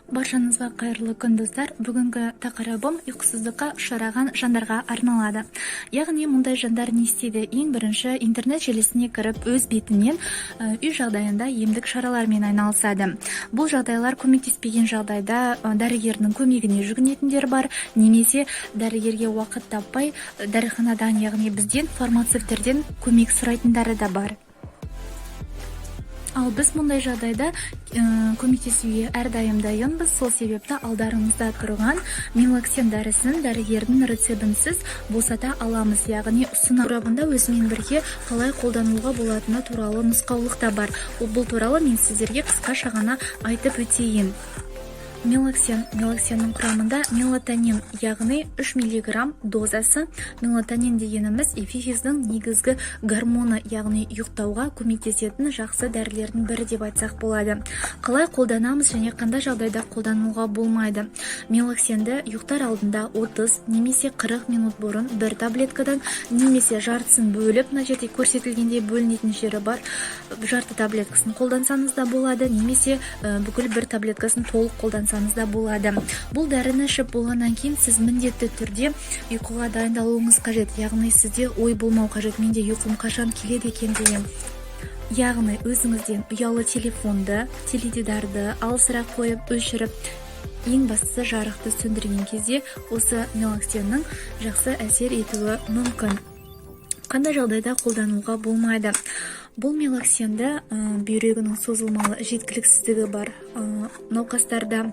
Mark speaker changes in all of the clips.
Speaker 1: Баршаңызға қайырлы күн, достар! Бүгінгі тақырыбым ұйқысыздыққа ұшыраған жандарға арналады. Яғни мұндай жандар не істейді? Ең бірінші интернет желісіне кіріп, өз бетінен үй жағдайында емдік шаралармен айналысады. Бұл жағдайлар көмектеспеген жағдайда дәрігердің көмегіне жүгінетіндер бар немесе дәрігерге уақыт таппай, дәріханадан, яғни бізден, фармацевттерден көмек сұрайтындары да бар. Ал біз мұндай жағдайда көмектесуге әрдайым дайынбыз. Сол себепті алдарыңызда тұрған Мелаксен дәрісін дәрігердің рецептінсіз босата аламыз, яғни ұсына қорабында өзімен бірге қалай қолдануға болатыны туралы нұсқаулық та бар. Бұл туралы мен сіздерге қысқаша ғана айтып өтейін. Мелаксен. Мелаксеннің құрамында мелатонин, яғни 3 миллиграмм дозасы. Мелатонин дегеніміз эпифиздің негізгі гормоны, яғни ұйықтауға көмектесетін жақсы дәрілердің бірі деп айтсақ болады. Қалай қолданамыз және қандай жағдайда қолдануға болмайды? Мелаксенді ұйықтар алдында 30 немесе 40 минут бұрын бір таблеткадан немесе жартысын бөліп, мына жерде көрсетілгендей бөлінетін жері бар, жарты таблеткасын қолдансаңыз да болады немесе бүкіл бір таблеткасын толық қолдансаңыз да болады. Бұл дәріні ішіп болғаннан кейін сіз міндетті түрде ұйқыға дайындалуыңыз қажет, яғни сізде ой болмау қажет, менде ұйқым қашан келеді екен деген. Яғни өзіңізден ұялы телефонды, теледидарды алысырақ қойып, өшіріп, ең бастысы жарықты сөндірген кезде осы Мелаксеннің жақсы әсер етуі мүмкін. Қандай жағдайда қолдануға болмайды? Бұл Мелаксенді бүйрегінің созылмалы жеткіліксіздігі бар науқастарда,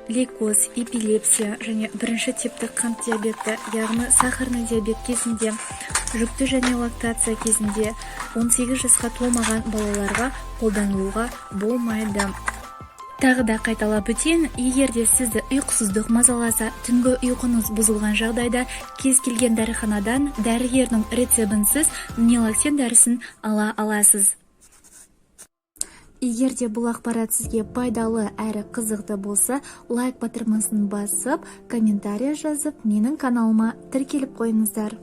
Speaker 1: лейкоз, эпилепсия және бірінші типті қант диабеті, яғни сахарный диабет кезінде, жүкті және лактация кезінде, 18 жасқа толмаған балаларға қолданылуға болмайды. Тағы да қайталап өтейін: егер де сізді ұйқысыздық мазаласа, түнгі ұйқыңыз бұзылған жағдайда кез келген дәріханадан дәрігердің рецептінсіз Мелаксен дәрісін ала аласыз. Егер де бұл ақпарат сізге пайдалы әрі қызықты болса, лайк батырмасын басып, комментарий жазып, менің каналыма тіркеліп қойыңыздар.